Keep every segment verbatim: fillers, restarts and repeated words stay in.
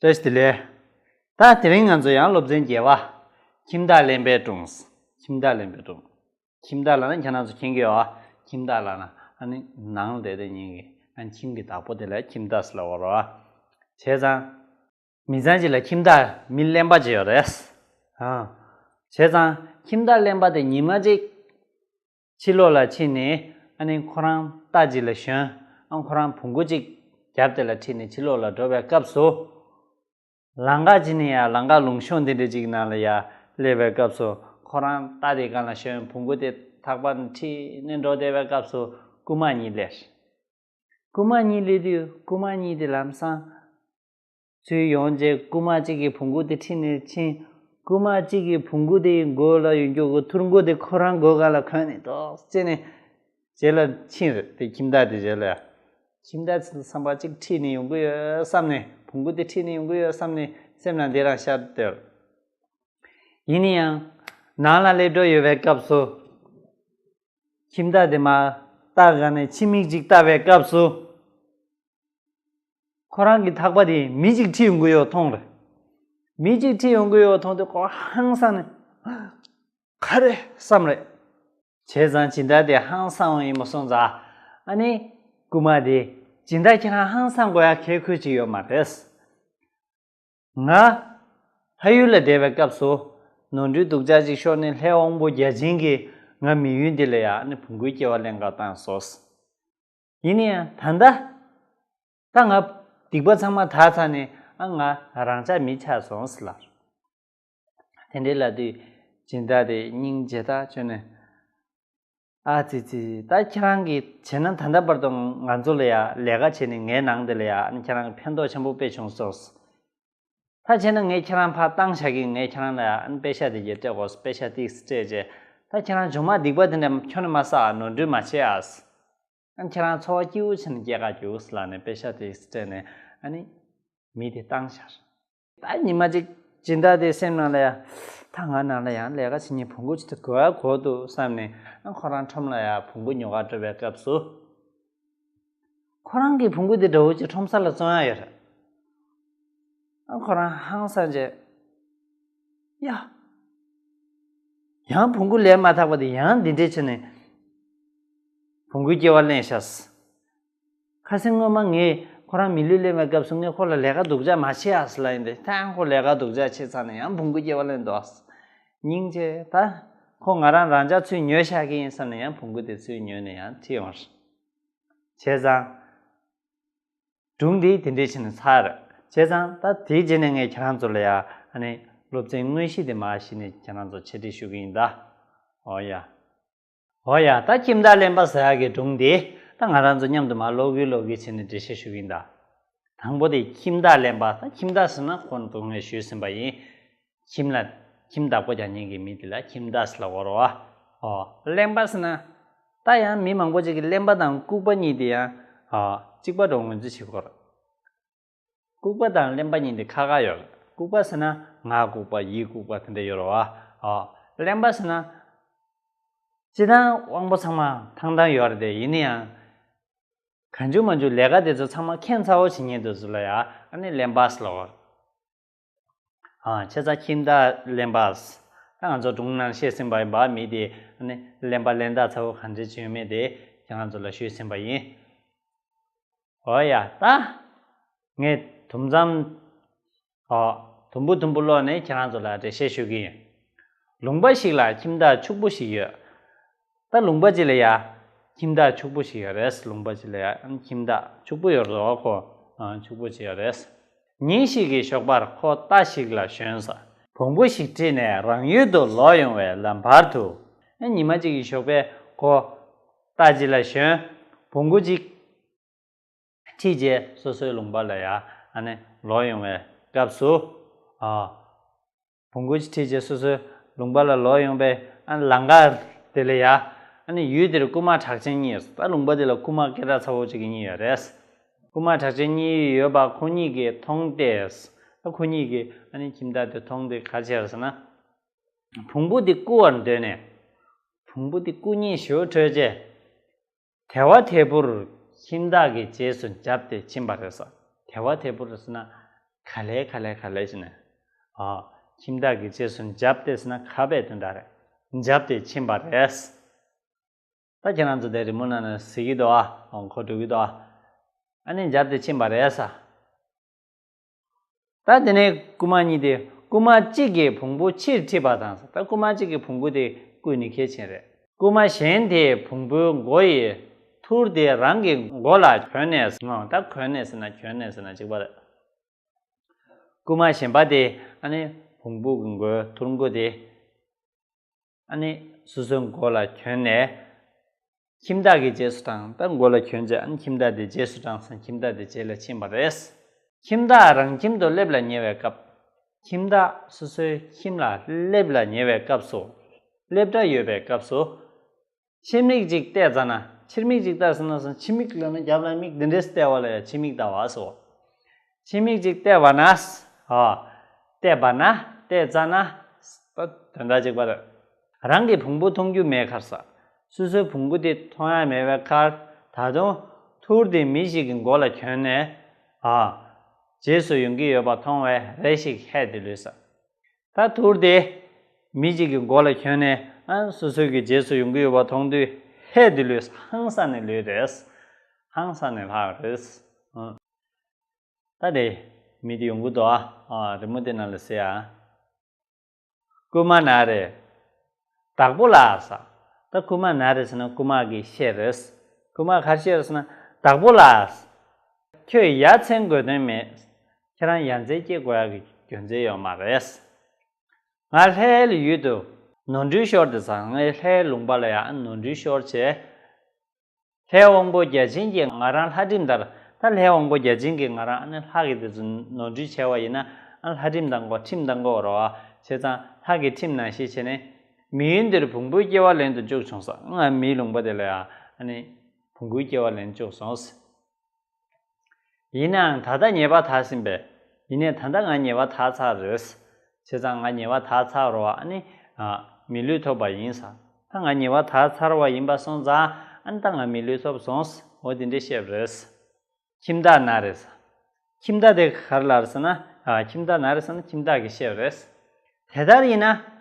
བཀྲ་ཤིས་བདེ་ལེགས། ད་དེ་རིང་ང་ཚོ་ཡང་སློབ་ཚན་བརྒྱད་པ། ཁྱིམ་བདག་གླེན་པའི་སྒྲུང་། ཁྱིམ་བདག་གླེན་པའི་སྒྲུང་། ཁྱིམ་བདག་ལབ་ན་ཁྱེད་རང་ཚོ་མཁྱེན་གྱི་ཡོད་ཨ། ཁྱིམ་བདག་ལབ་ན་ཨ་ནི་ནང་ལ་བསྡད་དེ་ཉིན་གྱི་ཨ་ནི་ཁྱིམ་གྱི་བདག་པོ་དེ་ལ་ཁྱིམ་བདག་ཟེར་ལབ་པ་རེད་བ། བྱས་ཙང་། མི་ཚང་གཅིག་ལ་ཁྱིམ་བདག་མི་གླེན་པ་ཅིག་ཡོད་རེད། ཨ། བྱས་ཙང་ཁྱིམ་བདག་གླེན་པ་དེ་ཉི་མ་གཅིག་ཕྱི་ལོགས་ལ་ཕྱིན་ནས་ཨ་ནི་ཁོ་རང་རྟ་གཅིག་ལ་ཞོན། ཨ་ཁོ་རང་བོང་གུ་གཅིག་རྒྱབ་དེ་ལ་ཁྲིད་ནས་ཕྱི་ལོགས་ལ་འགྲོ་བའི་སྐབས་སུ། ལམ་ཁ་ཅིག་ནས་ཡ་ལམ་ཁ་ལུང་གཤོང་དེ་འདྲ་ཅིག་ནང་ལ་ཡ་སླེབས་པའི་སྐབས་སུ་ཁོ་རང་རྟ་དེ་སྒང་ལ་ཞོན་བོང་གུ་དེ་ཐག་པ་ནས་ཁྲིད་ནས་འགྲོ་བསྡད་པའི་སྐབས་སུ་རྐུན་མ་གཉིས་སླེབས། རྐུན་མ་གཉིས་སླེབས་དུས་རྐུན་མ་གཉིས་དེ་ལམ་སང་ཚུར་ཡོང་རྗེས་རྐུན་མ་གཅིག་གིས་བོང་གུ་དེ་ཁྲིད་ནས་ཕྱིན། རྐུན་མ་གཅིག་གིས་བོང་གུ་དེའི་མགོ་ལ་ཡོད་རྒྱུ་གི་ཐུར་མགོ་དེ་ཁོ་རང་མགོ་སྒང་ལ་གོན་ནས་ཏོག་ཙེ་ནས་རྗེས་ལ་ཕྱིན་རེད། དེ་ཁྱིམ་བདག་དེ་རྗེས་ལ་ཡ། ཁྱིམ་བདག་ཚོ་བསམ་པ་གཅིག་ཁྲིད་ནས་ཡོང་གི་ཡོད་བསམ་ནས་བོང་གུ་དེ་ཁྲིད་ནས་ཡོང་གི་ཡོད་བསམ་ནས་སེམས་ནང་འདི་རང་ཤར་སྡོད། ཡིན་ན་ཡང་ནང་ལ་སླེབས་འགྲོ་ཡོད་པའི་སྐབས་སུ། ཁྱིམ་བདག་དེ་མར་ལྟག་སྒང་ནས་ཕྱི་མིག་ཅིག་ལྟ་བའི་སྐབས་སུ། ཁོ་རང་གི་ཐག་པ་དེ་མི་གཅིག་ཁྲིད་ཡོང་གི་ཡོད་མཐོང་རེད། མི་གཅིག་ཁྲིད་ཡོང་གི་ཡོད་མཐོང་དུས་ཁོ་ཧང་སངས་ནས། ག་རེ་བསམ་རེད། བྱས་ཙང་སྦྱིན་བདག་དེ་ཧང་སངས་ཡོང་ཡིན་མ་སོང་ཙང་། ཨ་ནི། རྐུན་མ་དེ། སྦྱིན་བདག་ཁྱེད་རང་ཧང་སངས་དགོས་ཡ་གལ་ཁུལ་ཅིག་ཡོད་མ་རེད། ང་ཕ་ཡུལ་ལ་བསྡད་པའི་སྐབས་སུ་ནོར་འཁྲུལ་སྡུག་ཅག་ཅིག་ཤོར་ནས་ལྷའི་དབང་པོ་བརྒྱ་བྱིན་གྱིས་ང་མི་ཡུལ་འདི་ལ་ཡང་ནི་བོང་གུའི་སྐྱེ་བ་ལེན་གར་བཏང་སོང་། ཡིན་ན་ཡང་ད་ལྟ་ད་ང་སྡིག་པ་ཚང་མ་དག་ཚར་ནས་ཨ་ང་རང་ཅག་མི་ཆགས་སོང་ཟེར་ལབ། དེ་འདྲའི་ལབ་དུས་སྦྱིན་བདག་དེ་སྙིང་རྗེ་ཐག་ཆོད་ནས། ཨ་ཙི་ཙི། ད་ཁྱེད་རང་གིས་བྱས་ན་ད་ལྟ་བར་དུ་ང་ཚོ་ལ་ཡ་ལས་ཀ་བྱས་ནས་ངའི་ནང་དེ་ལ་ཡ་ཨ་ནི་ཁྱེད་རང་གི་ཕན་ཐོགས་ཆེན་པོ་དཔེ་བྱུང་སོང་། ད་བྱས་ན་ངས་ཁྱེད་རང་ཕར་བཏང་བཞག་གིན་ངས་ཁྱེད་རང་ལ་ཡ་ཨ་ནི་པེ་ཤ་དེ་གྱད་སྤྲད་དགོས། པེ་ཤ་ཏིག་སྤྲད་རྗེས་ད་ཁྱེད་རང་མཇུག་མ་སྡིག་པ་དེ་འདྲ་ཁྱོན་ནས་མ་བསགས་ཨ། ནོར་འཁྲུལ་མ་བྱེད་ཨ། ཨ་ནི་ཁྱེད་རང་འཚོ་བ་སྐྱིད་པོ་བྱས་ནས་སྐྱེལ་ག་རྒྱུགས་ལབ་ནས་པེ་ཤ་དེ་སྤྲད་ནས་ཨ་ནི་མི་དེ་བཏང་ཤར། ད་ཉི་མ་གཅིག་སྦྱིན་བདག་དེ་སེམས་ནང་ལ་ཡ། ད་ང་ནང་ལ་ཡང་ལས་ཀ་བྱེད་མཁན་བོང་གུ་ཅིག་ད་དགོས་ཨ་དགོས་འདུག་བསམ་ནས་ཨ་ཁོ་རང་ཁྲོམ་ལ་ཡ་བོང་གུ་ཉོ་ག་འགྲོ་བའི་སྐབས་སུ། ཁོ་རང་གི་བོང་གུ་དེ་འདྲ་བོ་ཅིག་ཁྲོམ་ས་ལ་བཙོང་ཡ་ཡོད་རེད། ཨ་ཁོ་རང་ཧང་སངས་བྱས། ཡ། ཡང་བོང་གུ་ལས་མ་ཐག་པ་དེ་ཡང་འདི་འདྲས་བྱས་ནས་བོང་གུའི་སྐྱེ་བ་ལེན་ཤག་ཁ་སང་སྔོན་མ་ངས་ཁོ་རང་མི་ལུས་ལེན་པའི་སྐབས་སུ་ངས་ཁོ་ལ་ལས་ཀ་སྡུག་ཅག་མ་བྱེད་ཨ་ཟེར་ལབ་ཡིན་ཏེ། ད་ཡང་ཁོ་ལས་ཀ་སྡུག་ཅག་བྱས་ཚར་ནས་ཡང་བོང་གུའི་སྐྱེ་བ་ལེན་འདུག་ཨ། སྙིང་རྗེ། ད་ཁོ་ང་རང་རང་ཅག་ཚུར་ཉོས་བཞག་གི་ཡིན་བསམ་ནས་ཡང་བོང་གུ་དེ་ཚུར་ཉོས་ནས་ཡང་ཁྲིད་ཡོང་། བྱས་ཙང་། སྒྲུང་འདི་དེ་འདྲས་བྱས་ནས་ཚར། བྱས་ཙང་ད་དེའི་རྗེས་ནས་ངས་ཁྱེད་རང་ཚོ་ལ་ཡ་ཨ་ནི་སློབ་ཚན་དངོས་གཞི་དེ་མར་གཞི་ནས་ཁྱེད་རང་ཚོ་འཆད་ཁྲིད་ཞུ་གི་ཡིན་ད། འོ་ཡ། འོ་ཡ། ད་ཁྱིམ་བདག་གླེན་པ་ཟེར་ཡག་གི་སྒྲུང་འདི་ད་ང་རང་ཚོ་མཉམ་དུ་མར་ཀློག་གི་ཀློག་གི་བྱས་ནས་འགྲེལ་བཤད་ཞུ་གི་ཡིན་ད། དང་པོ་དེ་ཁྱིམ་བདག་གླེན་པ། ད་ཁྱིམ་བདག་ཟེར་ན་ཁོང་དུ་ངས་ཞུས་ཟིན་པ་ཡིན། ཁྱིམ་ལ་ཁྱིམ་བདག་པོ་རྒྱག་མཁན་གྱི་མི་དེ་ལ་ཁྱིམ་བདག་ཟེར་ལབ་དགོས་རེད་བ། ཨོ། གླེན་པ་ཟེར་ན། ད་ཡང་མི་མང་པོ་ཅིག་གིས་གླེན་པ་དང་ལྐུགས་པ་གཉིས་དེ་ཡང་ཨ་གཅིག་པ་འདྲ་བོ་ངོས་འཛིན་བྱེད་ཀྱི་ཡོད་རེད། ལྐུགས་པ་དང་གླེན་པ་གཉིས་དེ་ཁ་ཁ་ཡོད་རེད། ལྐུགས་པ་ཟེར་ན་ང་ལྐུགས་པ་ཡིད་ལྐུགས་པ་དེ་འདྲ་ཡོད་རེད་བ། ཨོ། གླེན་པ་ཟེར་ན། སྤྱིར་བཏང་དབང་པོ་ཚང་མ་ཐང་ཐང་ཡོད་རེད་དེ། ཡིན་ན་ཡང་། གང་བྱུང་མང་བྱུང་ལས་ཀ་དེ་ཚོ་ཚང་མ་ཁྱད་མཚར་པོ་བྱེད་མཁན་དེ་ཚོ་ལ་ཡ་ཨ་ནི་གླེན་པ་ཟེར་ལབ་པ། ཨ། བྱས་ཙང་ཁྱིམ་བདག་གླེན་པ། ད་ང་ཚོ་སྒྲུང་ནང་བཤད་ཟིན་པ་ཡིན་པ། མི་དེ་ཨ་ནི་གླེན་པ་གླེན་རྟགས་ཚ་པོ་གང་འདྲ་ཅིག་ཡོད་མེད་དེ་ཁྱེད་རང་ཚོ་ལ་ཞུས་ཟིན་པ་ཡིན། འོ་ཡ། ད་ངས་དུམ་མཚམས། ཨོ། དུམ་བུ་དུམ་བུ་ཀློག་ནས་ཁྱེད་རང་ཚོ་ལ་འགྲེལ་བཤད་ཞུ་གི་ཡིན། ལུང་པ་ཞིག་ལ་ཁྱིམ་བདག་ཕྱུག་པོ་ཞིག་ཡོད། ད་ལུང་པ་ཅིག་ལ་ཡ། ཁྱིམ་བདག་ཕྱུག་པོ་ཞིག་ཡོད་རེད། ལུང་པ་ཅིག་ལ་ཡ་ཁྱིམ་བདག་ཕྱུག་པོ་ཡོད་རེད་ཁོ། ཨ། ཕྱུག་པོ་ཅིག་ཡོད་རེད། ཉིན་ཞིག་གི་ཞོགས་པར་ཁོ་རྟ་ཞིག་ལ་ཞོན་ས། བོང་བུ་ཞིག་ཁྲིད་ནས་རང་ཡུལ་དུ་ལོག་ཡོང་བའི་ལམ་བར་དུ། ཉི་མ་གཅིག་གི་ཞོགས་པས་ཁོ་རྟ་ཅིག་ལ་ཞོན། བོང་བུ་ཅིག་ཁྲིད་རྗེས་སོ་སོའི་ལུང་པ་ལ་ཡ་ཨ་ནི་ལོག་ཡོང་བའི་སྐབས་སུ། ཨ། བོང་གུ་ཁྲིད་རྗེས་སོ་སོའི་ལུང་པ་ལ་ལོག་ཡོང་བའི་ཨ་ནི་ལམ་ཁ་དེ་ལ་ཡ། ཨ་ནི་ཡུལ་དེར་རྐུན་མ་གྲགས་ཅན་གཉིས་ཡོད། ད་ལུང་པ་དེ་ལ་རྐུན་མ་སྐད་གྲགས་ཚ་པོ་ཅིག་གཉིས་ཡོད་རེད། རྐུན་མ་གྲགས་ཅན་གཉིས་ཡོད་པ་ཁོ་གཉིས་ཀྱིས་མཐོང་སྟེ། ད་ཁོ་གཉིས་ཀྱིས་ཨ་ནི་ཁྱིམ་བདག་དེ་མཐོང་སྟེ་ག་རེ་བྱས་ཟེར་ན། བོང་བུ་དེ་རྐུ་བར་འདོད་ནས། བོང་བུ་དེ་རྐུ་མཁན་ཞེ་པོ་འཕྲོད་རྗེས། དལ་བ་དལ་བུར་ཁྱིམ་བདག་གི་རྗེས་སུ་འཇབ་སྟེ་ཕྱིན་པ་རེད་ཟེར། དལ་བ་དལ་བུར་ཟེར་ན། ག་ལེ་ག་ལེ་ག་ལེ་བྱས་ནས། ཨ། ཁྱིམ་བདག་གི་རྗེས་སུ་འཇབ་སྟེ་ཟེར་ན་གབ་པའི་དོན་དག་རེད། འཇབ་སྟེ་ཕྱིན་པ་རེད། ད་ཁྱེད་རང་ཚོ་དེ་རི་མོ་ནང་ན་གཟིགས་ཀྱི་འདུག་ཨ། ཨོ་ཁོ་འགྲོ་གི་འདུག་ཨ། ཨ་ནི་འཇབ་སྟེ་ཕྱིན་པ་རེད་ས། ད་དེ་ནས་རྐུན་མ་གཉིས་དེ་རྐུན་མ་གཅིག་གིས་བོང་བུ་ཕྱིར་ཁྲིད་པ་དང་ས། ད་རྐུན་མ་གཅིག་གིས་བོང་བུ་དེ་རྐུས་ནས་ཁྱེར་ཕྱིན་རེད། རྐུན་མ་གཞན་དེས་བོང་བུའི་མགོ་ཡི་ཐུར་དེ་རང་གི་མགོ་ལ་གྱོན་ནས། ད་གྱོན་ནས་ཟེར་ན་གྱོན་ནས་ཟེར་ན་གཅིག་པ་རེད། རྐུན་མ་གཞན་པ་དེ་ཨ་ནི་བོང་བུ་གི་མགོའི་ཐུར་མགོ་དེ་ཨ་ནི་སོ་སོའི་མགོ་ལ་གྱོན་ནས། ཁྱིམ་བདག་གི་རྗེས་སུ་འབྲངས། ད་མགོ་ལ་གྱོན་རྗེས་ཨ་ནི་ཁྱིམ་བདག་དེ་རྗེས་སུ་འབྲངས་ཟིན། ཁྱིམ་བདག་དེ་རྗེས་ལ་ཕྱིན་པ་རེད། ཁྱིམ་བདག་རང་ཁྱིམ་དུ་སླེབས་ལ་ཉེ་བའི་སྐབས། ཁྱིམ་བདག་སོ་སོའི་ཁྱིམ་ལ་སླེབས་ལ་ཉེ་བའི་སྐབས་སུ། སླེབས་གྲྭ་ཡོད་པའི་སྐབས་སུ། ཕྱི་མིག་ཅིག་བལྟས་ཙ་ན། ཕྱི་མིག་ཅིག་བལྟས་ཟེར་ན་ཟེར་ན་ཕྱི་མིག་ལབ་ན་རྒྱབ་ལ་མིག་འདི་འདྲས་བལྟས་པ་ལ་ཡང་ཕྱི་མིག་ལྟ་བ་ཟེར། ཕྱི་མིག་ཅིག་བལྟས་པ་ན། ཨ། བལྟས་པ་ན། བལྟས་ཙ་ན། དོན་དག་གཅིག་པ་རེད། རང་གི་བོང་བུ་མཐོང་རྒྱུ་མེད་ཁར་ས། སོ་སོའི་བོང་བུ་དེ་མཐོང་ཡ་མེད་པའི་ཁར་ད་དུང་ཐུར་དེ་མི་ཞིག་གི་མགོ་ལ་གྱོན་ནས། ཨ། རྗེས་སུ་ཡོང་གི་ཡོད་པ་མཐོང་བས་རེ་ཞིག་ཧད་དེ་ལུས་ས། ད་ཐུར་དེ་མི་ཞིག་གི་མགོ་ལ་གྱོན་ནས། ཨ། སོ་སོའི་གི་རྗེས་སུ་ཡོང་གི་ཡོད་པ་མཐོང་དུས་ཧད་དེ་ལུས། ཧང་སངས་ནས་ལུས་རེད། ཧང་སངས་ནས་ལྷག་རེད། ཨ། ད་དེ་མི་དེ་ཡོང་གི་འདུག་ཨ། ཨ། རི་མོ་དེ་ནང་ལ་གཟིགས་ཨ། རྐུན་མ་ན་རེ། བདག་པོ་ལགས་ས། ད་རྐུན་མ་ན་རེ་ཟེར་ན་རྐུན་མ་གི་བཤད་རེད། རྐུན་མ་ག་རེ་བཤད་རེད་ཟེར་ན། བདག་པོ་ལགས། ཁྱོད་ཡ་མཚན་དགོས་དོན་མེད། ཁྱེད་རང་ཡ་མཚན་སྐྱེ་དགོས་ཡ་གི་རྒྱུ་མཚན་ཡོད་མ་རེད། ང་ལྷའི་ཡུལ་དུ་ནོར་འཁྲུལ་ཤོར་ཏེ་ས། ངའི་ལྷའི་ལུང་པ་ལ་ཡ་ནོར་འཁྲུལ་ཤོར་བྱས། ལྷའི་དབང་པོ་བརྒྱ་བྱིན་གྱིས་ང་རང་ལྷ་ཁྲིམས་ལྟར། ད་ལྷའི་དབང་པོ་བརྒྱ་བྱིན་གྱིས་ང་རང་ཨ་ནི་ལྷ་གི་དེ་ཚོ་ནོར་འཁྲུལ་བྱས་པ་ཡིན་ན། ཨ། ལྷ་ཁྲིམས་དང་པོ། ཁྲིམས་དང་པོ་རོ། བྱས་ཙང་ལྷ་གི་ཁྲིམས་ནང་བཞིན་བྱས་ནས། མི་ཡུལ་འདིར་བོང་བུའི་སྐྱེ་བ་ལེན་དུ་བཅུག་བྱུང་ས། ང་མིའི་ལུང་པ་དེ་ལ་ཡ་ཨ་ནི་བོང་བུའི་སྐྱེ་བ་ལེན་བཅུག་སོང་། ཡིན་ནའང་ད་ལྟ་ཉེས་པ་དག་ཟིན་པས། ཡིན་ནའི་ད་ལྟ་ང་ཉེས་པ་དག་ཚར་རེད། བྱས་ཙང་ང་ཉེས་པ་དག་ཚར་རོ། ཨ་ནི། ཨ། མི་ལུས་ཐོབ་པ་ཡིན་ས། ད་ང་ཉེས་པ་དག་ཚར་བ་ཡིན་པ་སོང་ཙང་། ཨ་ནི་ད་ང་མི་ལུས་ཐོབ་སོང་ས། འོ་དེ་འདྲས་བཤད་པ་རེད། ཁྱིམ་བདག་ན་རེ་ས། ཁྱིམ་བདག་དེ་ག་རེ་ལབ་རེད་ཟེར་ན། ཨ། ཁྱིམ་བདག་ན་རེ་ཟེར་ན་ཁྱིམ་བདག་གིས་བཤད་པ་རེད། དེ་ལྟར་ཡིན་ན།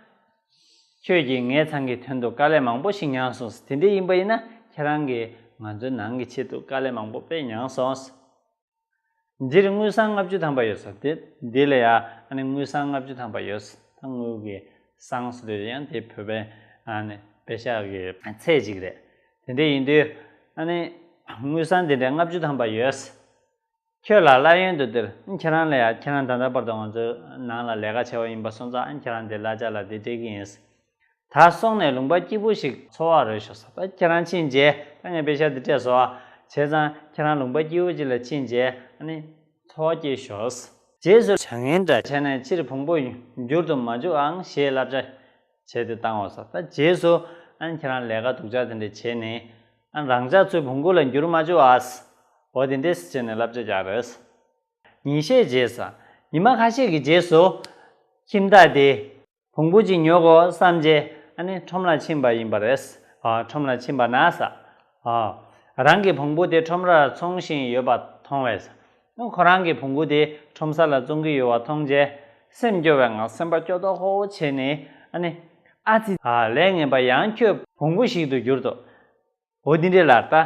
ཁྱོད་ཀྱིས་ངའི་ཚང་གི་དོན་དུ་དཀའ་ལས་མང་པོ་ཞིག་མྱངས་སོང་ས། དེ་འདྲ་ཡིན་པ་ཡིན་ན་ཁྱེད་རང་གིས་ང་ཚོའི་ནང་གི་ཆེད་དུ་དཀའ་ལས་མང་པོ་དཔེ་མྱངས་སོང་ས། འདིར་དངུལ་སྲང་ལྔ་བཅུ་ཐམ་པ་ཡོད་ས། དེ་འདི་ལ་ཡ་ཨ་ནི་དངུལ་སྲང་ལྔ་བཅུ་ཐམ་པ་ཡོད་ས། ད་དངུལ་གྱི་སྲང་ཟེར་དུས་ཡང་དེ་བོད་པའི་ཨ་ནི་པེ་ཤག་གི་ཚད་ཅིག་རེད། དེ་འདྲ་ཡིན་དུས་ཨ་ནི་དངུལ་སྲང་དེ་འདྲ་ལྔ་བཅུ་ཐམ་པ་ཡོད་ས། ཁྱོད་ལ་གླ་ཡོན་དུ་སྟེར། ཁྱེད་རང་ལ་ཡ། ཁྱེད་རང་ད་ལྟ་བར་དུ་ང་ཚོའི་ནང་ལ་ལས་ཀ་བྱས་པ་ཡིན་པ་སོང་ཙང་། ཨ། ཁྱེད་རང་དེ་གླ་ཆ་ལ་དེ་སྤྲད་ཀྱི་ཡིན། ད་སོང་ནས་ལུང་པ་སྐྱིད་པོ་ཞིག་འཚོ་བ་རོལ་ཤོག་ཟེར། ད་ཁྱེད་རང་ཕྱིན་རྗེས། ད་ངས་པེ་ཤག་དེ་སྤྲད་སོང་། བྱས་ཙང་ཁྱེད་རང་ལུང་པ་སྐྱིད་པོ་ཅིག་ལ་ཕྱིན་རྗེས་ཨ་ནི་འཚོ་བ་སྐྱེལ་ཤོག་ཟེར། རྗེས་སུ་བྱ་ངན་འདྲ་བྱས་ནས་ཕྱིར་བོང་བུ་འགྱུར་དུ་མ་འཇུག་ཨང་ཞེས་བསླབ་བྱ་བྱས་ཏེ་བཏང་འོང་ཟེར། ད་རྗེས་སུ་ཨ་ནི་ཁྱེད་རང་ལས་ཀ་སྡུག་ཅག་དེ་འདྲ་བྱས་ནས། ཨ། རང་ཅག་ཚོའི་བོང་གུ་ལ་འགྱུར་མ་བཅུག་ཨ་ཟེར། འོ་དེ་འདྲས་བྱས་ནས་བསླབ་བྱ་རྒྱག་རེད། ཉིན་ཤས་རྗེས་ས། ཉི་མ་ཁ་ཤས་ཀྱི་རྗེས་སུ། ཁྱིམ་བདག་དེ་བོང་བུ་ཅིག་ཉོ་དགོས་བསམ་རྗེས་ཨ་ནི་ཁྲོམ་ལ་ཕྱིན་པ་ཡིན་པ་རེད། ཨ། ཁྲོམ་ལ་ཕྱིན་པ་ན་ས། ཨ། རང་གི་བོང་བུ་དེ་ཁྲོམ་རར་བཙོང་བཞིན་ཡོད་པ་མཐོང་བས། ཁོ་རང་གི་བོང་བུ་དེ་ཁྲོམ་ས་ལ་བཙོང་གི་ཡོད་པ་མཐོང་རྗེས། སེམས་སྐྱོ་བའི་ངང་སེམས་པ་སྐྱོ་ཏོག་ཧོ་བྱས་ནས། ཨ་ནི། ཨ་ཙི། ཨ། ལས་ངན་པ། ཡང་ཁྱོད་བོང་བུ་ཞིག་ཏུ་གྱུར་ཏོ། འོ་དེ་འདྲས་ལབ་ད།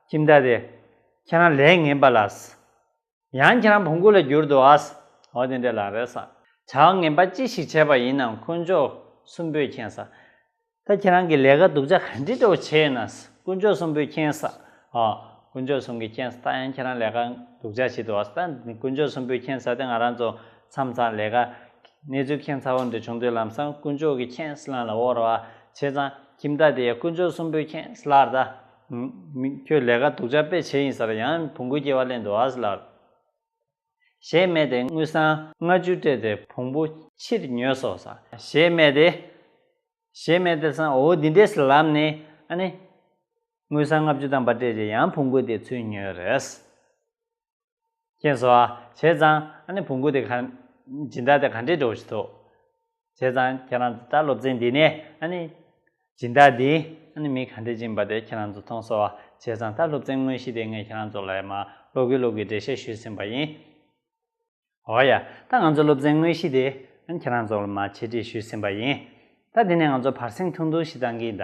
ཁྱིམ་བདག་དེ། ཁྱེད་རང་ལས་ངན་པ་ལགས། ཡང་ཁྱེད་རང་བོང་གུ་ལ་གྱུར་འདུག་ཨ། འོ་དེ་འདྲས་ལབ་རེད་ས། བྱ་བ་ངན་པ་ཅི་ཞིག་བྱས་པ་ཡིན་ནའང་དཀོན་མཆོག་གསུམ་པོས་མཁྱེན་ས། ད་ཁྱེད་རང་གིས་ལས་ཀ་སྡུག་ཅག་ག་འདྲ་འདྲ་བོ་བྱས་ན། དཀོན་མཆོག་གསུམ་པོས་མཁྱེན་ས། ཨ། དཀོན་མཆོག་གསུམ་གྱིས་མཁྱེན་ས། ད་ཡང་ཁྱེད་རང་ལས་ཀ་སྡུག་ཅག་བྱེད་འདུག་ཨ། ད་དཀོན་མཆོག་གསུམ་པོས་མཁྱེན་ས་དེ་ང་རང་ཚོ་མཚམས་མཚམས་ལས་ཀ་གནས་ཚུལ་ཁྱད་མཚར་པོ་འདྲ་བྱུང་དུས་ལམ་སང་དཀོན་མཆོག་གིས་མཁྱེན་ས་ལབ་ལ་འོ་རེད་བ། བྱས་ཙང་ཁྱིམ་བདག་དེ་ཡང་དཀོན་མཆོག་གསུམ་པོས་མཁྱེན་ས་ལབ་ད། མི། ཁྱོད་ལས་ཀ་སྡུག་ཅག་དཔེ་བྱས་ཡིན་ས་རེད། ཡང་བོང་གུའི་སྐྱེ་བ་ལེན་འདུག་ཨ་ཟེར་ལབ། ཞེས་སྨྲས་ཏེ་དངུལ་སྲང་ལྔ་བཅུ་སྤྲད་དེ་བོང་བུ་ཕྱིར་ཉོས་སོ་ས། ཞེས་སྨྲས་ཏེ། ཞེས་སྨྲས་ཏེ་སང་འོ་འདི་འདྲས་ལབ་ནས་ཨ་ནི། དངུལ་སྲང་ལྔ་བཅུ་ཐམ་པ་སྤྲད་རྗེས་ཡང་བོང་བུ་དེ་ཚུར་ཉོས་རེད། མཁྱེན་སོང་ཨ། བྱས་ཙང་ཨ་ནི་བོང་བུ་དེ་ག། སྦྱིན་བདག་དེ་ག་འདྲས་འགྲོ་བཞིན་འདུག་བྱས་ཙང་ཁྱེད་རང་ཚོ་ད་སློབ་ཚན་འདི་ནས་ཨ་ནི། སྦྱིན་བདག་འདི་ཨ་ནི་མི་ག་འདྲས་ཅིག་ཡིན་པ་དེ་ཁྱེད་རང་ཚོ་མཐོང་སོང་ཨ། བྱས་ཙང་ད་སློབ་ཚན་དངོས་གཞི་དེ་ངས་ཁྱེད་རང་ཚོ་ལ་མར་ཀློག་གི་ཀློག་གི་འགྲེལ་བཤད་ཞུས་ཟིན་པ་ཡིན། འོ་ཡ། ད་ང་ཚོ་སློབ་ཚན་དངོས་གཞི་དེ་ཁྱེད་རང་ཚོ་ལ་མར་འཆད་ཁྲིད་ཞུས་ཟིན་པ་ཡིན། ད་དེ་ནས་ང་ཚོ་བར་གསེང་ཐུང་ཐུང་ཞིག་བཏང་གི་ཡིན་ད།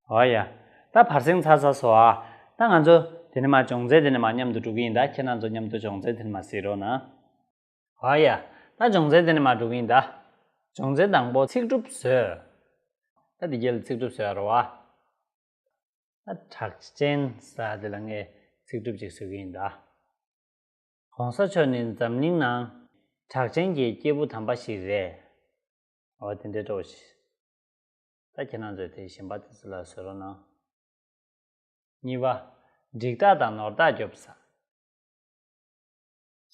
འོ་ཡ། ད་བར་གསེང་ཚར་ཚར་སོང་ཨ། ད་ང་ཚོ་དེ་ནས་མར་སྦྱོང་ཚན་དེ་ནས་མར་མཉམ་དུ་འགྲོ་གི་ཡིན་ད། ཁྱེད་རང་ཚོ་མཉམ་དུ་སྦྱོང་ཚན་དེ་ནས་མར་གཟིགས་རོགས་གནང་། འོ་ཡ། ད་སྦྱོང་ཚན་དེ་ནས་མར་འགྲོ་གི་ཡིན་ད། སྦྱོང་ཚན་དང་པོ་ཚིག་གྲུབ་བཟོས། ད་དེ་རྗེས་ལ་ཚིག་གྲུབ་བཟོས་རོགས་ཨ། ད་གྲགས་ཅན་ཟེར་དེ་ལ་ངས་ཚིག་གྲུབ་ཅིག་བཟོ་གི་ཡིན་ད། ༸གོང་ས་མཆོག་ནི་འཛམ་གླིང་ནང་གྲགས་ཅན་གྱི་སྐྱེས་བུ་དམ་པ་ཞིག་རེད། འོ་དེ་འདྲའི་སྤྲོ་བོ་ཞིག་ད་ཁྱེད་རང་ཚོས་དེ་གཞན་པ་དེ་ཚོ་ལ་བཟོ་རོགས་གནང་། གཉིས་པ། འགྲིག་རྟགས་དང་ནོར་རྟགས་རྒྱོབ་ས།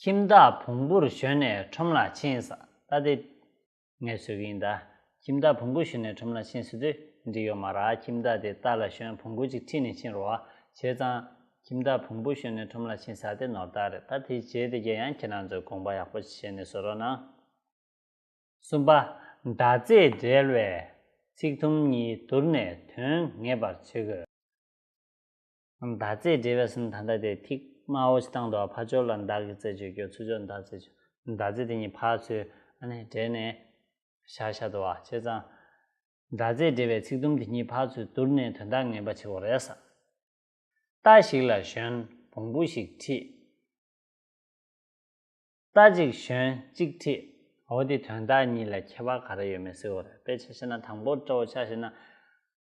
ཁྱིམ་བདག་བོང་བུར་ཞོན་ནས་ཁྲོམ་ལ་ཕྱིན་ས། ད་དེ་ངས་བཟོས་ཀྱི་ཡིན་ད། ཁྱིམ་བདག་བོང་བུར་ཞོན་ནས་ཁྲོམ་ལ་ཕྱིན་ཟེར་དུས་འགྲིག་ཡོད་མ་རེད། ཁྱིམ་བདག་དེ་རྟ་ལ་ཞོན་བོང་བུ་ཅིག་ཁྲིད་ནས་ཕྱིན་རོགས། བྱས་ཙང་ཁྱིམ་བདག་བོང་བུར་ཞོན་ནས་ཁྲོམ་ལ་ཕྱིན་ས་དེ་ནོར་རྟགས་རེད། ད་དེའི་རྗེས་དེ་གས་ཡང་ཁྱེད་རང་ཚོས་དགོངས་པ་ཡག་པོ་བཞེས་ནས་བཟོ་རོགས་གནང་། གསུམ་པ། མདའ་རྩེད་འབྲེལ་བའི་ཚིག་དུམ་གཉིས་བསྡུར་ནས་དོན་ངེས་པར་བྱེད་དགོས། མདའ་རྩེད་འབྲེལ་བའི་ཟེར་ན་ད་ལྟ་དེ་ཐིག་དམར་པོ་ཞིག་བཏང་འདུག་ཕར་ཕྱོགས་ལ་མདའ་གི་རྩེད་ཆོག་རྒྱུ། ཚུར་ཕྱོགས་མདའ་རྩེད་ཆོག་མདའ་རྩེད་དེ་གཉིས་ཕར་ཚུར་ཨ་ནི་འབྲེལ་ནས་བཞག་བཞག་འདུག་བ། བྱས་ཙང་མདའ་རྩེད་འབྲེལ་བའི་ཚིག་དུམ་དེ་གཉིས་ཕར་ཚུར་བསྡུར་ནས་དོན་དག་ངེས་པ་བྱེད་དགོས་རེད་ས། རྟ་ཞིག་ལ་ཞོན་བོང་བུ་ཞིག་ཁྲིད། རྟ་གཅིག་ཞོན་གཅིག་ཁྲིད། འོ་དེ་དོན་དག་གཉིས་ལ་ཁྱད་པར་ག་རེ་ཡོད་མེད་གཟིགས་དགོས་རེད། དཔེ་ཆ་བཞག་ན་དང་པོ་སྤྲོ་བོ་ཆ་བཞག་ན།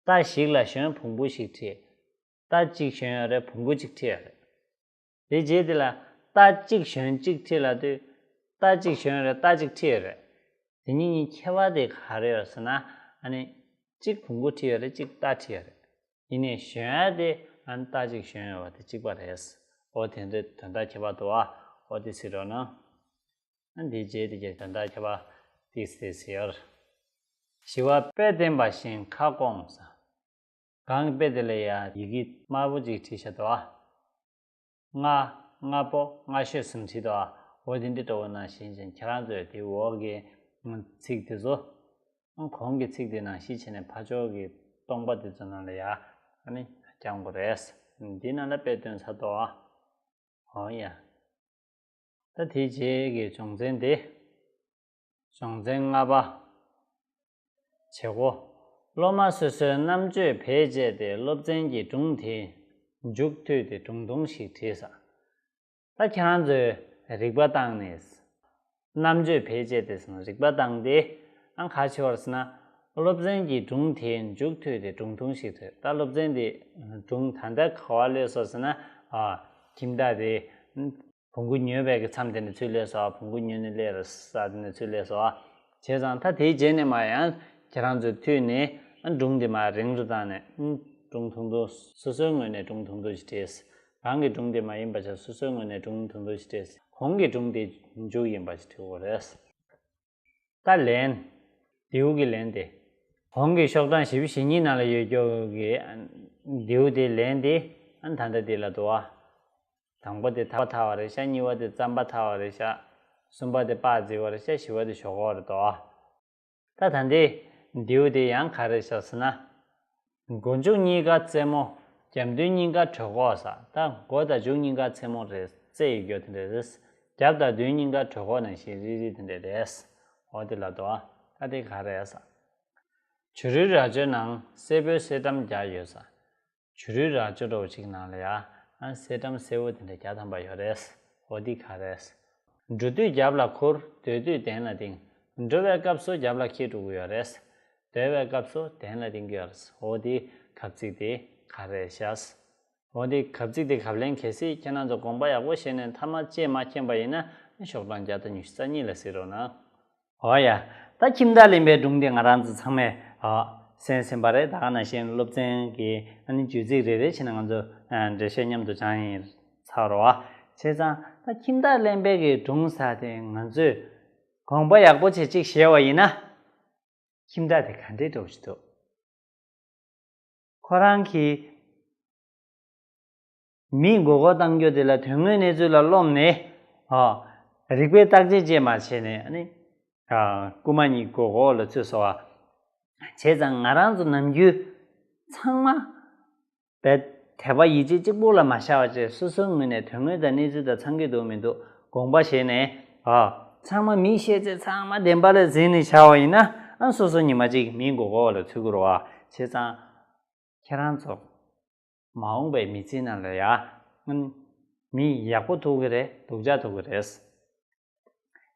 རྟ་ཞིག་ལ་ཞོན་བོང་བུ་ཞིག་ཁྲིད། རྟ་གཅིག་ཞོན་ཡོད་རེད། བོང་བུ་གཅིག་ཁྲིད་ཡོད་རེད། དེ་རྗེས་དེ་ལ་རྟ་གཅིག་ཞོན་གཅིག་ཁྲིད་ལབ་དུས། རྟ་གཅིག་ཞོན་ཡོད་རེད། རྟ་གཅིག་ཁྲིད་ཡོད་རེད། དེ་གཉིས་གཉིས་ཁྱད་པར་དེ་ག་རེ་ཡོད་ཟེར་ན། ཨ་ནི་གཅིག་བོང་བུ་ཁྲིད་ཡོད་རེད། གཅིག་རྟ་ཁྲིད་ཡོད་རེད། ཡིན་ནའི་ཞོན་ཡ་དེ་ཨ་ནི་རྟ་གཅིག་ཞོན་ཡོད་པ་དེ་གཅིག་པ་རེད། འོ་དེ་འདྲའི་དོན་དག་ཁྱད་པར་འདུག་ཨ། འོ་དེ་གཟིགས་རོགས་གནང་། ཨ་འདིའི་རྗེས་དེ་གའི་དོན་དག་ཁྱད་པར་ཏིག་ཙེ་ཟེར་ཡོད་རེད། བཞི་པ། དཔེ་བསྟན་པ་བཞིན་ཁ་སྐོང་ས། གང་གི་དཔེ་དེ་ལ་ཡ་ཡི་གེ་དམར་པོ་ཅིག་བྲིས་བཞག་འདུག་ཨ། སྔ་སྔ་པོ་སྔ་ཤོས་ཟིན་བྲིས་འདུག་ཨ། འོ་དེ་འདྲ་སྤྲོ་བོ་ནང་བཞིན་བྱས་ཁྱེད་རང་ཚོས་དེའི་འོག་གི་ཚིག་དེ་ཚོ། གོང་གི་ཚིག་དེ་ནང་བཞིན་བྱས་ནས་ཕར་ཕྱོགས་ཀྱི་སྟོང་པ་དེ་ཚོ་ནང་ལ་ཡ་ཨ་ནི་རྒྱག་དགོས་རེད། འདི་ནང་ལ་དཔེ་སྟོན་ཚར་འདུག་ཨ། འོ་ཡ། ད་དེའི་རྗེས་ཀྱི་སྦྱོང་ཚན་དེ། སྦྱོང་ཚན་ལྔ་པ། བྱེད་སྒོ། སློབ་མ་སོ་སོའི་རྣམ་དཔྱོད་བེད་སྤྱད་དེ་སློབ་ཚན་གྱི་སྒྲུང་དེའི་མཇུག་མཐུད་དེ་སྒྲུང་ཐུང་ཞིག་བྲིས་ས། ད་ཁྱེད་རང་ཚོས་རིག་པ་བཏང་ནས། རྣམ་དཔྱོད་བེད་སྤྱད་དེ་ཟེར་ན་རིག་པ་བཏང་སྟེ། ཨང་ག་བྱེད་པར་ཟེར་ན། སློབ་ཚན་གྱི་སྒྲུང་དེའི་མཇུག་མཐུད་དེ་སྒྲུང་ཐུང་ཞིག་བྲིས། ད་སློབ་ཚན་དེ་སྒྲུང་ད་ལྟ་ག་པར་སླེབས་སོང་ཟེར་ན། ཨ། ཁྱིམ་བདག་དེ་བོང་གུ་ཉོས་པའི་གི་མཚམས་དེ་ནས་ཚུར་སླེབས་སོང་། བོང་གུ་ཉོས་ནས་སླེབས་རེད་ས་དེ་ནས་ཚུར་སླེབས་སོང་། བྱས་ཙང་ད་དེའི་རྗེས་ནས་མར་ཡང་ཁྱེད་རང་ཚོས་མཐུད་ནས་སྒྲུང་དེ་མར་རིང་རུ་བཏང་ནས་སྒྲུང་ཐུང་ཐུང་སོ་སོའི་ངོས་ནས་སྒྲུང་ཐུང་ཐུང་ཞིག་བྲིས། རང་གི་སྒྲུང་དེ་མ་ཡིན་པ་ཆ་སོ་སོའི་ངོས་ནས་སྒྲུང་ཐུང་ཐུང་ཞིག་བྲིས། གོང་གི་སྒྲུང་དེ་མཇུག་ཡིན་པ་ཞིག་བྲིས་དགོས་རེད། ད་ལན། མདེའུ་གི་ལན་དེ། གོང་གི་ཤོག་གྲངས་བཞི་བཅུ་ཞེ་གཉིས་ནང་ལ་ཡོད་རྒྱུ་གི་མདེའུ་དེ་ལན་དེ་ཨ་ད་ལྟ་དེ་ལ་འདུག་ཨ། དང་པོ་དེ་ཐག་པ་ཐག་པ་རེད་ཤག་གཉིས་པ་དེ་རྩམ་པ་ཐག་པ་རེད་ཤག་གསུམ་པ་དེ་སྤགས་བརྫིས་པ་རེད་ཤག་བཞི་པ་དེ་ཞོག་ཁོག་རེད་འདུག་ཨ། ད་ད་འདི་མདེའུ་དེ་ཡང་ག་རེ་བཞག་ཟེར་ན། མགོ་མཇུག་གཉིས་ཀ་རྩེ་མོ། རྒྱབ་མདུན་གཉིས་ཀ་གྲོད་ཁོག་ས། ད་མགོ་དང་མཇུག་གཉིས་ཀ་རྩེ་མོ་རེད། རྩེ་ཡི་རྒྱུ་དེ་འདྲ་རེད། རྒྱབ་དང་མདུན་གཉིས་ཀ་གྲོད་ཁོག་ནང་བཞིན་རིལ་རིལ་དེ་འདྲ་རེད། འོ་དེ་ལ་དོ། ད་དེ་ག་རེ་ས། བྱུ་རུའི་རྭ་ཅོའི་ནང་སེར་པོའི་གསེར་ཊམ་བརྒྱབ་ཡོད་ས། བྱུ་རུའི་རྭ་ཅོ་འདྲ་བོ་ཅིག་ནང་ལ་ཡ། ཨ་གསེར་ཊམ་སེར་པོ་དེ་འདྲ་བརྒྱབ་ཐམ་པ་ཡོད་རེད། འོ་འདི་ག་རེད། འགྲོ་དུས་རྒྱབ་ལ་འཁུར། སྡོད་དུས་གདན་ལ་ལྡིང་། འགྲོ་བའི་སྐབས་སུ་རྒྱབ་ལ་འཁྱེར་འགྲོ་གི་ཡོད་རེད། སྡོད་པའི་སྐབས་སུ་གདན་ལ་ལྡིང་གི་ཡོད་རེད། འོ་འདི་གབ་ཚིག་དེ་ག་རེད་ཤག་འོ་འདི་གབ་ཚིག་དེ་གབ་ལན་གལ་སྲིད་ཁྱེད་རང་ཚོ་དགོངས་པ་ཡག་པོ་བཞེས་ནས་མཐའ་མ་ལྕེ་མ་མཁྱེན་པ་ཡིན་ན་ཤོག་གྲངས་བརྒྱ་དང་ཉི་ཤུ་རྩ་གཉིས་ལ་གཟིགས་རོགས་གནང་། འོ་ཡ། ད་ཁྱིམ་བདག་གླེན་པའི་སྒྲུང་དེ་ང་རང་ཚོ་ཚང་མས་ཨ་གསན་ཟིན་པ་རེད། ད་ག་ནང་བཞིན་སློབ་ཚན་གྱི་ཨ་ནི་བརྗོད་ཚིག་རེ་རེ་བྱས་ནས་ང་ཚོ་ཨ་འགྲེལ་བཤད་མཉམ་དུ་སྦྱངས་ཡིན་ཚར་རོ། བྱས་ཙང་ད་ཁྱིམ་བདག་གླེན་པའི་གི་སྒྲུང་ཟེར་དེ་ང་ཚོས་དགོངས་པ་ཡག་པོ་བྱས་ཅིག་བཞེས་པ་ཡིན་ན། ཁྱིམ་བདག་དེ་ག་འདྲའི་འདྲ་བོ་ཞིག་འདུག་ཁོ་རང་གིས་མིས་མགོ་སྐོར་བཏང་རྒྱུ་དེ་ལ་དོན་དངོས་གནས་ཚུལ་ལ་རློམ་ནས། ཨ། རིག་པའི་བརྟག་དཔྱད་ཅིག་མ་བྱས་ནས་ཨ་ནི། ཨ། རྐུན་མ་གཉིས་མགོ་སྐོར་ལ་ཚུད་སོང་བ། བྱས་ཙང་ང་རང་ཚོ་ནམ་རྒྱུན་ཚང་མ་ དད་པ་ཡིད་ཆེས་གཅིག་པུ་ལ་མ་བཞག་པ་བྱས། སོ་སོའི་ངོས་ནས་དོན་དངོས་དང་གནས་ཚུལ་དང་འཚམ་གྱི་འདུག་མི་འདུག་དགོངས་པ་བཞེས་ནས། ཨ། ཚང་མ་མིའི་ཤེས་ཚད་ཚང་མ་བདེན་པ་ལ་འཛིན་ནས་བྱ་བ་ཡིན་ན། ཨ། སོ་སོ་ཉི་མ་གཅིག་མིའི་མགོ་སྐོར་བ་ལ་ཚུད་ཀྱི་རེད་བ། བྱས་ཙང་ཁྱེད་རང་ཚོ་མ་འོངས་པའི་མི་ཚེའི་ནང་ལ་ཡ། ཨ། མི་ཡག་པོ་ཐུག་གི་རེད། སྡུག་ཅག་ཐུག་གི་རེད།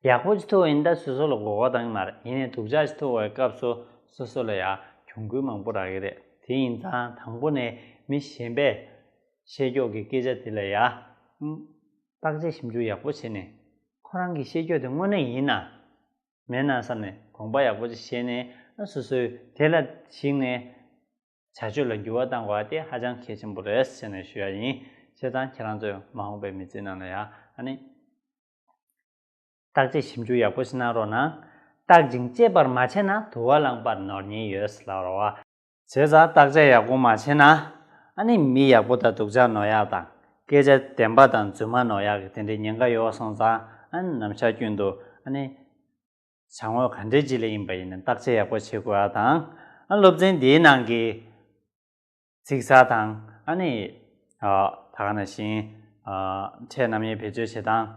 ཡག་པོ་ཅིག་ཐུག་པ་ཡིན་ན་སོ་སོ་ལ་མགོ་སྐོར་བཏང་གི་མ་རེད། ཡིན་ནའི་སྡུག་ཅག་ཅིག་ཐུག་པའི་སྐབས་སུ་སོ་སོ་ལ་ཡ་གྱོང་གུན་མང་པོ་རག་གི་རེད། དེ་ཡིན་ཙང་དང་པོ་ནས་མི་གཞན་པས་བཤད་ཀྱོག་གི་སྐད་ཆ་དེ་ལ་ཡ། ཨུམ། བརྟག་དཔྱད་ཞིབ་འཇུག་ཡག་པོ་བྱས་ནས། ཁོ་རང་གིས་བཤད་ཀྱོག་དེ་དངོས་གནས་ཡིན་ན། མེད་ན་བསམ་ནས་དགོངས་པ་ཡག་པོ་ཅིག་བྱས་ནས། ཨ། སོ་སོས་དེ་ལ་གཞིགས་ནས་བྱ་སྤྱོད་ལ་འགྱུར་བ་གཏང་དགོས་པ་དེ་ཧ་ཅང་གལ་ཆེན་པོ་རེད་ཟེར་ནས་ཞུ་ཡ་ཡིན། བྱས་ཙང་ཁྱེད་རང་ཚོས་མ་འོངས་པའི་མི་ཚེའི་ནང་ལ་ཡ། ཨ་ནི། བརྟག་དཔྱད་ཞིབ་འཇུག་ཡག་པོ་ཞིག་གནང་རོགས་གནང་། བརྟག་ཅིང་དཔྱད་པར་མ་བྱས་ན། དུ་བ་ལངས་པར་ནོར་ཉེན་ཡོད་ལབ་རོ་བ། བྱས་ཙང་བརྟག་དཔྱད་ཡག་པོ་མ་བྱས་ན། ཨ་ནི་མི་ཡག་པོ་དང་སྡུག་ཅག་ནོར་ཡག་དང་། སྐད་ཆ་བདེན་པ་དང་རྫུན་མ་ནོར་ཡག་གི་དེ་འདྲའི་ཉེན་ཁ་ཡོད་སོང་ཙང་། ཨ་ནི་ནམ་ཞག་རྒྱུན་དུ། ཨ་ནི་བྱ་དངོས་ག་འདྲའི་ཅིག་ལ་ཡིན་པ་ཡིན་ན་བརྟག་དཔྱད་ཡག་པོ་བྱེད་དགོས་ཡག་དང་། ཨ། སློབ་ཚན་འདིའི་ནང་གི་ཚིག་གསར་དང་། ཨ་ནི། ཨ། ད་ག་ནང་བཞིན། ཨ། ཕྲད་རྣམ་དབྱེ་བེད་སྤྱོད་བྱེད་སྟངས།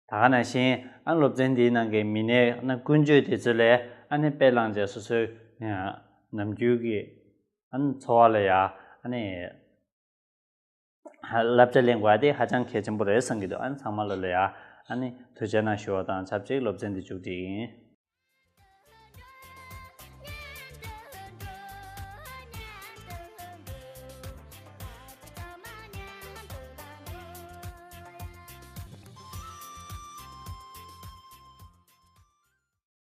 ད་ག་ནང་བཞིན། ཨ། སློབ་ཚན་འདིའི་ནང་གི་མི་སྣའི། ཨ་ནི། ཀུན་སྤྱོད་དེ་ཚོ་ལས། ཨ་ནི། དཔེ་བླངས་བྱས་སོ་སོའི། ཨ། ནམ་རྒྱུན་གྱི། ཨ་ནི། འཚོ་བ་ལ་ཡ། ཨ་ནི། བསླབ་བྱ་ལེན་དགོས་པ་དེ་ཧ་ཅང་གལ་ཆེན་པོ་རེད་བསམ་གྱི་འདུག་ཨ་ནི་ཚང་མ་ལ་ལ་ཡ། ཨ་ནི་ཐུགས་རྗེ་གནང་ཞུ་བ་དང་ཆབས་ཅིག་སློབ་ཚན་འདི་མཇུག་སྒྲིལ་ཡིན།